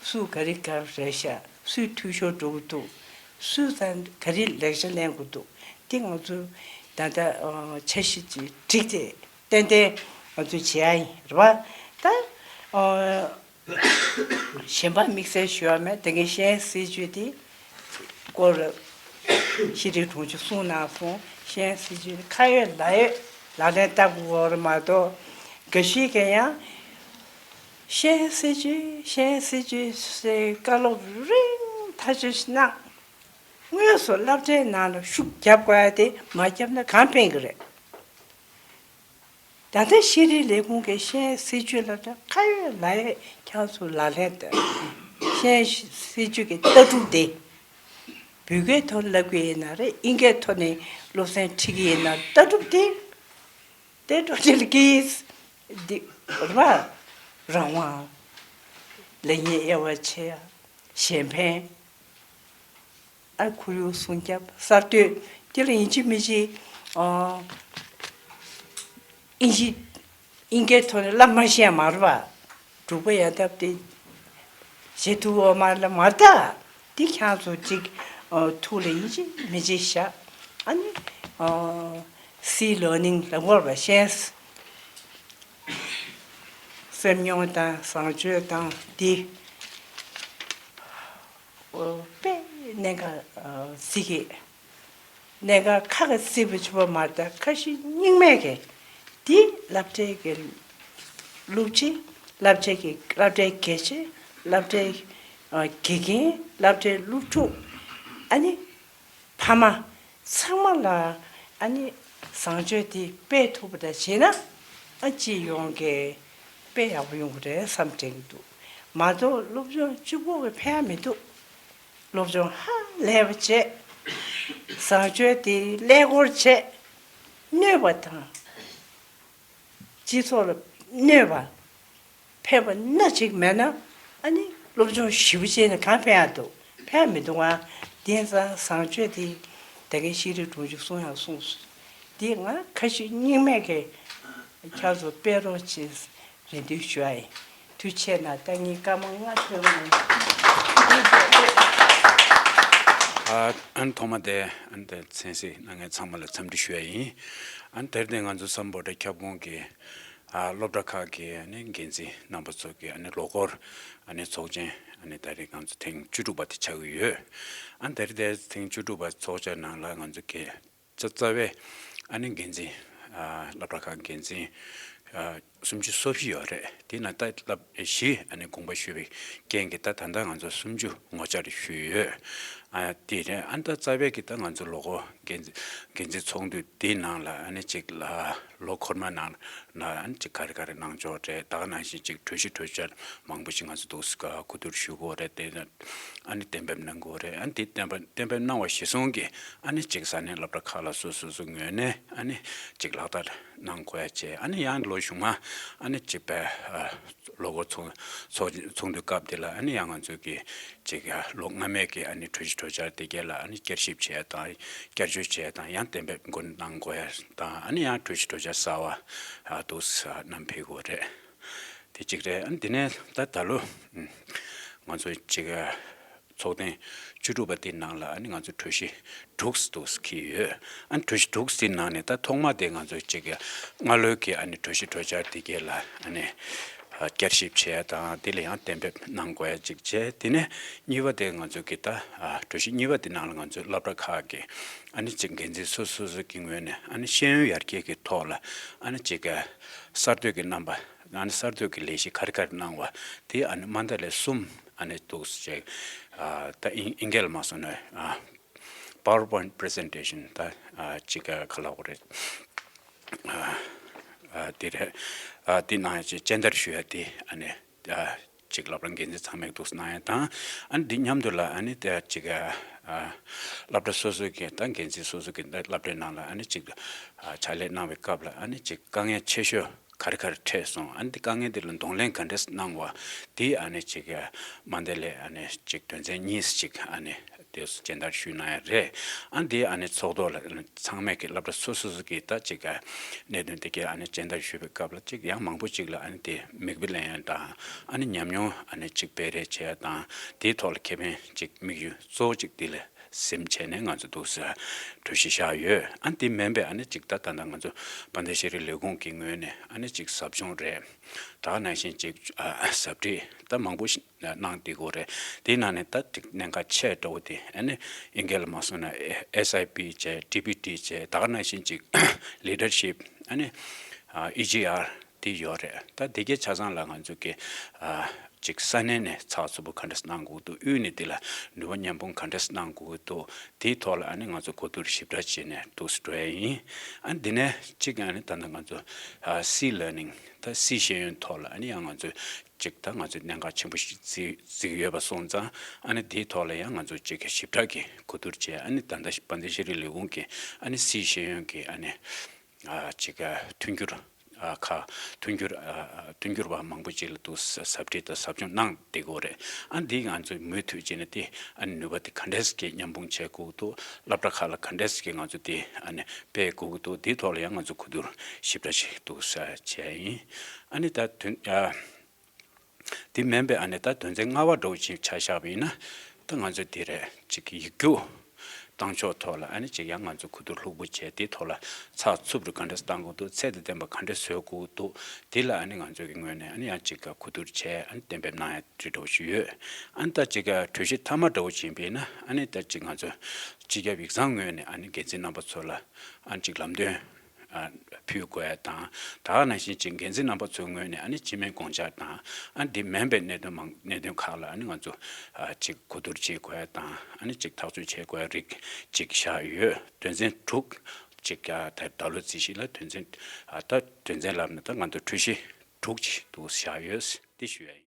སུ་ག་རེ་ག་རེ་རེད་ཤག་སུས་འཐུས་ཤོར་འགྲོ་གི་འདུག་སུས་ད་ག་རེ་ལེགས་ཆ་ལེན་དགོས་འདུག་དེ་ང་ཚོས་ད་ལྟ་ཨ་འཆར་གཞི་ཅིག་བསྒྲིགས་ཏེ་ཏན་ཏན་ང་ཚོས་བྱེད་ཡ་ཡིན། རེད་པ། ད་ཨ། གཞན་པ་དམིགས་བསལ་ཞུ་བ་མེད། དེ་གའི་གཞན་སྲིད་ཇུས་དེ་སྐོར་ཤེས་རིག་དྲུང་ཆེ་གསུངས་གནང་སོང་། གཞན་སྲིད་ཇུས་ཁ་ཡོད་ལག་ཡོད་ལག་ལེན་བསྟར་དགོས་རེད་མ་གཏོགས། འགའ་ཞིག་གིས་ཡང་གཞན་སྲིད་ཇུས་གཞན་སྲིད་ཇུས་ཟེར་བཀའ་སློབ་རིང་ཐག་ཆོད་ཞིག་གནང་། དངོས་སུ་སློབ་གྲྭའི་ནང་ལ་ཤུགས་རྒྱབ་དགོས་ཡ་དེ་མ་བརྒྱབ་ན་གང་ཕན་གི་རེད། ད་ལྟ་ཤེས་རིག་ལས་ཁུངས་ཀྱི་ཤེས་ཡོན་སྲིད་བྱུས་ལ་ད་ཁ་ཡོད་ལག་ཡོད་ཁྱེད་ཚོ་ལག་ལེན་བསྟར། ཤེས་ཡོན་སྲིད་བྱུས་ཀྱི་ལྟ་གྲུབ་དེ། བོད་སྐད་ཐོག་བསླབ་ཀྱི་ཡིན་ན་རེད། ཨིན་སྐད་ཐོག་ནས་སློབ་ཚན་ཁྲིད་ཀྱི་ཡིན་ན་ལྟ་གྲུབ་དེ། ལྟ་གྲུབ་དེ་ལ་ཀིས་འདི་རེད་པ། རང་དབང་། ལེགས་ཉེས་དབྱེ་བ་ཕྱེ་ཡ། གཞན་ཕན། ཨ་ཁོར་ཡུག་སྲུང་སྐྱོབ་གསར་གཏོད་དེ་ལ་ཡིན་གཅིག་མིན་གཅིག་ཨ། ཨིན་ཇི། ཨིན་སྐད་ཐོག་ནས་བསླབ་མ་ཤེས་ཡ་མ་རེད་པ། འབྲུག་པ་ཡ་འདབ་དེ་བྱེད་ཐུབ་འོ་མ་ལ་མ་ལྟ། དེ་ཁྱེད་ཚོ་གཅིག་ཨ། ཐུགས་ལ་ཡིན་གཅིག་མིན་གཅིག་བཞག་ཨ་ནི་ཨ། སི་ལར་ནིང་ལབ་དགོས་པ་ཤེས། སེམས་མྱོང་དང་བཟང་སྤྱོད་དང་འདི། ཨོ། དཔེ་གནད་འགག་ཨ། གཟིགས་ཀྱི། གནད་འགག་ཁག་གི་སྲིད་པ་ཆུ་བ་མ་ལྟ་ཁ་ཞེ་གཉིས་མེད་ཀྱི། འདི་སློབ་གྲྭའི་གི་སློབ་སྤྱི། སློབ་གྲྭའི་གི་སློབ་གྲྭའི་དགེ་ཆེ། སློབ་གྲྭའི་ཨ། དགེ་རྒན། སློབ་གྲྭའི་སློབ་ཕྲུག་ཨ་ནི། ཕ་མ། ཚང་མ་ལ་ཨ་ནི་བཟང་སྤྱོད་དེ་སྤེལ་ཐུབ་པ་དང་བྱས་ན། ཨ། སྤྱི་ཡོངས་ཀྱི་དཔེ་ཡག་པོ་ཡོང་གི་རེད་བསམ་དྲན་གྱི་འདུག་མ་གཏོགས་སློབ་སྦྱོང་གཅིག་པོ་གིས་ཕན་མི་འདུག་སློབ་སྦྱོང་ཧ་ལས་པ་བྱས། བཟང་སྤྱོད་དེ་ཀླད་ཀོར་བྱས། གནོད་པ་དང་། སྤྱི་ཚོགས་ལ་གནོད་པ། ཕན་པ་སྣ་གཅིག་མེད་ན། ཨ་ནི་སློབ་སྦྱོང་ཞེ་པོ་བྱས་ནས་གང་ཕན་ཡ་འདུག་ཕན་མི་འདུག་ཨ། དེང་སང་བཟང་སྤྱོད་དེ་ད་གིན་ཤེས་རིག་དྲུང་ཆེ་གསུང་ཡང་གསུངས་སོང་། འདི་ང་ཁ་ཞེ་གཉིས་མེད་ཀྱི་ཁྱེད་ཚོ་སྤེལ་རོགས་བྱེད། རེ་འདུན་ཞུ་ཡ་ཡིན། དུས་ཆད་ན་ད་ངས་སྐར་མ་ལྔ་ཐོན་པ་ཡིན། ཨ་ཨན་ཐོག་མ་དེ་ཨན་དེ་མཚན་གཟིགས་གནང་མཁན་ཚང་མ་ལ་འཚམས་འདྲི་ཞུ་ཡ་ཡིན། ཨན་དེར་དེ་ང་ཚོ་སམ་བྷོ་ཊ་ཁྱབ་ཁོངས་ཀྱི་ཨ་སློབ་གྲྭ་ཁག་གི་ཨ་ནི་འགན་འཛིན་རྣམ་པ་ཚོ་གི་ཨ་ནི་ལོ་འཁོར་ཨ་ནི་ཚོགས་ཆེན་ཨ་ནི་ད་རེས་ང་ཚོ་ཐེངས་བཅུ་དྲུག་པ་དེ་ཆགས་ཀྱི་ཡོད། ཨན་དེར་དེ་ཐེངས་བཅུ་དྲུག་པ་ཚོགས་ཆེན་ནང་ལ་ང་ཚོ་གི་རྩ་རྩ་བའི་ཨ་ནི་འགན་འཛིན་ཨ་སློབ་གྲྭ་ཁག་འགན་འཛིན་ཨ་སུམ་ཅུ་སོ་བཞི་ཡོད་རེད། དེ་ན་ད་སློབ་བཞི་ཨ་ནི་དགོངས་པ་ཞུས་པའི་རྐྱེན་གྱིས་ད་ད་ལྟ་ང་ཚོ་སུམ་ཅུ་ངོ་བཅར་ཞུས་ཡོད། ཨ་དེ་རེད། ཨ་ད་རྩ་བའི་གི་ད་ང་ཚོ་ལོ་འཁོར་འགན་འཛིན་འགན་འཛིན་ཚོགས་འདུ་དེའི་ནང་ལ་ཨ་ནི་གཅིག་ལ་ལོ་འཁོར་མ་ནང་ན་ཨ་ནི་གཅིག་ག་རེ་ག་རེ་གནང་ཆོག་རེད། ད་ག་ནང་བཞིན་གཅིག་གྲོས་གཞི་གྲོས་འཆར་མང་པོ་ཞིག་ང་ཚོ་འདུག་སེ་གོ་བསྡུར་ཞུ་དགོས་རེད། དེ་ཨ་ནི་གཏན་འབེབས་གནང་དགོས་རེད། ཨ་ནི་དེ་གཏན་འབེབས་གཏན་འབེབས་གནང་བ་གཞིར་བཟུང་གིས་ཨ་ནི་གཅིག་ས་གནས་སློབ་གྲྭ་ཁག་ལ་སོ་སོ་སོ་ངོས་ནས་ཨ་ནི་གཅིག་ལག་བསྟར་གནང་དགོས་ཡ་བྱས། ཨ་ནི་ཡང་ལོ་གཞུག་མ་ཨ་ནི་གཅིག་པའི་ཨ་ལོ་འཁོར་ཚོགས་ཚོགས་ཚོགས་འདུའི་སྐབས་དེ་ལ་ཨ་ནི་ཡང་ང་ཚོས་ཀྱི་གཅིག་ལོ་སྔ་མའི་གི་ཨ་ནི་གྲོས་གཞི་གྲོས་འཆར་དེ་གས་ལ་ཨ་ནི་བསྐྱར་ཞིབ་བྱས་དང་བསྐྱར་བཅོས་བྱས་དང་ཡང་གཏན་འབེབས་འགོ་གནང་དགོས་ཡ་དང་ཨ་ནི་ཡང་གྲོས་གཞི་གྲོས་འཆར་གསར་བ་ཨ་འདུག་སེ་བསྣམས་ཕེབས་དགོས་རེད། དེ་གཅིག་རེད། ཨ་ནི་དེ་ནས་ད་ད་ལོ་ང་ཚོ་གཅིག་ཚོགས་ཐེངས་བཅུ་དྲུག་པ་དེའི་ནང་ལ་ཨ་ནི་ང་ཚོ་གྲོས་གཞི་དྲུག་འདུག་སེ་འཁྱེར་ཡོད། ཨ་ནི་གྲོས་གཞི་དྲུག་དེའི་ནང་ནས་ད་ཐོག་མ་དེ་ང་ཚོ་གཅིག་སྔ་ལོའི་གི་ཨ་ནི་གྲོས་གཞི་གྲོས་འཆར་དེ་གས་ལ་ཨ་ནི་བསྐྱར་ཞིབ་བྱས་དང་དེ་ལ་ཡང་གཏན་འབེབས་གནང་དགོས་ཡ་གཅིག་བྱས། དེ་ནས་གཉིས་པ་དེ་ང་ཚོ་གི་ད་གྲོས་གཞི་གཉིས་པ་དེ་ནང་ལ་ང་ཚོའི་སློབ་གྲྭ་ཁག་གི་ཨ་ནི་གཅིག་འགན་འཛིན་སོ་སོ་སོ་གི་ངོས་ནས་ཨ་ནི་ཤེས་ཡོན་ཡར་རྒྱས་ཀྱི་ཐོག་ལ་ཨ་ནི་གཅིག་གསར་གཏོད་ཀྱི་རྣམ་པ། ཨ་ནི་གསར་གཏོད་ཀྱི་ལས་གཞི་ག་རེ་ག་རེ་གནང་བ་དེ་ཨ་ནི་མན་ད་ལེ་གསུམ་ཨ་ནི་འདུག་སེ་བྱས། ཨ་ད་ཨིན་ཨིན་སྐད་ལ་མ་སོང་ན་ཨ་PowerPoint presentation ད་ཨ་གཅིག་ག་ག་ལབ་དགོས་རེད། ཨ་ཨ་དེ་རེད། ཨ་དེ་ནང་ཡང་གཅིག་སྦྱན་བདར་ཞུ་ཡ་དེ་ཨ་ནི་ཨ་གཅིག་སློབ་གྲྭ་འགན་འཛིན་ཚང་མས་འདུག་སེ་གནང་ཡ་དང་། ཨ་ནི་འདི་མཉམ་དུ་ལ་ཨ་ནི་དེ་གཅིག་ཨ་སློབ་གྲྭ་སོ་སོ་གི་ད་འགན་འཛིན་སོ་སོ་གི་ད་སློབ་གྲྭའི་ནང་ལ་ཨ་ནི་གཅིག་ཨ་ཕྱག་ལས་གནང་བའི་སྐབས་ལ་ཨ་ནི་གཅིག་དཀའ་ངལ་ཆེ་ཤོས་ག་རེ་ག་རེ་འཕྲད་སོང་། ཨ་ནི་དེ་དཀའ་ངལ་དེ་ལ་གདོང་ལེན་ག་འདྲས་གནང་བ་དེ་ཨ་ནི་གཅིག་མན་ད་ལེ་ཨ་ནི་གཅིག་དོན་ཚན་གཉིས་གཅིག་ཨ་ནི་དེ་སྦྱན་བདར་ཞུས་གནང་ཡ་རེད། ཨ་ནི་དེ་ཨ་ནི་ཚོགས་ཐོག་ལ་ཨ་ནི་ཚང་མས་ཀྱི་སློབ་གྲྭ་སོ་སོ་སོ་གི་ད་གཅིག་གནད་དོན་དེ་གའི་ཨ་ནི་སྦྱན་བདར་ཞུས་པའི་སྐབས་ལ་གཅིག་ཡང་མང་པོ་གཅིག་ལ་ཨ་ནི་དེ་མིག་དཔེ་ལེན་ཡ་དང་ཨ་ནི་ཉམས་མྱོང་ཨ་ནི་གཅིག་སྤེལ་རེས་བྱེད་ཡ་དང་དེའི་ཐོག་ལ་ཁེ་ཕན་གཅིག་དམིགས་ཡུལ་གཙོ་བོ་གཅིག་དེ་ལ། སེམས་བྱས་ནས་ང་ཚོ་འདུག་སེ་གྲོས་གཞི་བཞག་ཡོད། ཨ་ནི་དེ་མིན་པའི་ཨ་ནི་གཅིག་ད་ད་ལྟ་ང་ཚོ་དཔལ་ལྡན་ཤེས་རིག་ལས་ཁུངས་ཀྱི་ངོས་ནས་ཨ་ནི་གཅིག་ཟབ་སྦྱོང་རེད། ད་ག་ནང་བཞིན་གཅིག་ཨ་ཟབ་ཁྲིད་ད་མང་པོ་ཞིག་གནང་བསྡད་ཀྱི་ཡོད་རེད། དེའི་ནང་ནས་ད་གཅིག་གནད་འགག་ཆེ་དྲགས་པོ་དེ་ཨ་ནི་ཨིན་སྐད་ལ་མ་སོང་ན་ཨེ་SIP བྱས་DBT བྱས་ད་ག་ནང་བཞིན་གཅིག་leadership ཨ་ནི་ཨ་EGR དེ་ཡོད་རེད། ད་དེ་གའི་ཆ་ཚང་ལ་ང་ཚོ་གི་ཨ་ཅིག་ས་གནས་ནས་ཚགས་ཚུད་པོ་ག་འདྲས་གནང་དགོས་འདུག་དབུས་ནས་དེ་ལ་ནུས་པ་མཉམ་སྤུངས་ག་འདྲས་གནང་དགོས་འདུག་དེའི་ཐོག་ལ་ཨ་ནི་ང་ཚོ་གོ་བསྡུར་ཞིབ་ཕྲ་བྱས་ནས་འདུག་སེ་འགྲོ་ཡ་ཡིན། ཨ་ནི་དེ་ནས་གཅིག་ཨ་ནི་ད་ལྟ་ང་ཚོ་ཨ་སི་ལར་ནིང་ད་སི་ཤེས་ཡོན་ཐོག་ལ་ཨ་ནི་ཡང་ང་ཚོ་གཅིག་ད་ང་ཚོས་གནད་འགག་ཆེན་པོ་ཞིག་བརྩིས་བརྩིས་ཡོད་པ་སོང་ཙང་ཨ་ནི་དེའི་ཐོག་ལ་ཡང་ང་ཚོ་གཅིག་ཞིབ་ཕྲ་གི་གོ་བསྡུར་བྱས། ཨ་ནི་ད་ལྟ་བན་དེ་ཤེས་རིག་ལས་ཁུངས་ཀྱི་ཨ་ནི་སི་ཤེས་ཡོན་གྱི་ཨ་ནི་ཨ་གཅིག་མཐུན་འགྱུར་ཨ་ཁག་མཐུན་འགྱུར་ཨ་མཐུན་འགྱུར་བ་མང་པོ་ཅིག་ལ་འདུག་ཟབ་ཁྲིད་དང་ཟབ་སྦྱོང་གནང་བསྡད་ཀྱི་ཡོད་རེད། ཨ་འདི་ང་ཚོས་མུ་མཐུད་བྱས་ནས་དེ་ཨ་ནི་ནུས་པ་དེ་ག་འདྲས་ཀྱི་མཉམ་སྤུངས་བྱེད་དགོས་འདུག་སློབ་གྲྭ་ཁག་ལ་ག་འདྲས་ཀྱི་ང་ཚོ་དེ་ཨ་ནི་སྤེལ་དགོས་ཀྱི་འདུག་དེའི་ཐོག་ལ་ཡང་ང་ཚོ་གོ་བསྡུར་ཞིབ་ཕྲ་ཞིག་འདུག་ས་བྱས་ཡིན། ཨ་ནི་ད་དོན་ཨ། དེ་མིན་པའི་ཨ་ནི་ད་དོན་ཚན་ལྔ་པ་འདྲ་བོ་ཅིག་ཆ་བཞག་པ་ཡིན་ན། ད་ང་ཚོ་དེ་རེད་ཅིག་ཡིག་རྒྱུགས་བཏང་ཕྱོགས་ཐོག་ལ་ཨ་ནི་ཅིག་ཡང་ང་ཚོ་གོ་བསྡུར་ལྷུག་པོ་བྱས། དེའི་ཐོག་ལ་ཚགས་ཚུད་པོ་ག་འདྲས་བཏང་དགོས་འདུག་ཚད་དང་ལྡན་པ་ག་འདྲས་བཟོ་དགོས་འདུག་དེ་ལ་ཨ་ནི་ང་ཚོ་གི་ངོས་ནས་ཨ་ནི་ཡང་ཅིག་གོ་བསྡུར་བྱས་ཨ་ནི་གཏན་འབེབས་གནང་ཡ་དེ་འདྲ་བོ་ཞིག་ཡོད། ཨ་ནི་ད་ཅིག་གྲོས་གཞི་མཐའ་མ་འདྲ་བོ་ཅིག་ཡིན་པ་ཡིན་ན་ཨ་ནི་ད་ཅིག་ང་ཚོ་སྤྱི་ཁྱབ་ཡིག་ཚང་ངོས་ནས་ཨ་ནི་འགན་འཛིན་རྣམ་པ་ཚོ་ལ་ཨ་ནི་ཅིག་ལམ་སྟོན་ཨ་ཕུལ་དགོས་ཡ་དང་། ད་ག་ནང་བཞིན་ཅིག་འགན་འཛིན་རྣམ་པ་ཚོའི་ངོས་ནས་ཨ་ནི་སྤྱི་མིང་དགོངས་འཆར་དང་། ཨ་འདི་མིན་པའི་གནད་དོན་མང་གནད་དོན་ཁག་ལ་ཨ་ནི་ང་ཚོ་ཨ་ཅིག་གོ་བསྡུར་བྱེད་དགོས་ཡ་དང་། ཨ་ནི་ཅིག་ཐག་གཅོད་བྱེད་དགོས་ཡ་རིགས་ཅིག་བཞག་ཡོད། དོན་ཚན་དྲུག་ཅིག་ཨ་ད་ད་ལོ་རྩིས་གཞི་ལ་དོན་ཚན་ཨ་ད་དོན་ཚན་ལབ་ན་ད་ང་ཚོ་གྲོས་གཞི་དྲུག་ཅིག་འདུག་བཞག་ཡོད། འདི་ཞུ་ཡ་ཡིན།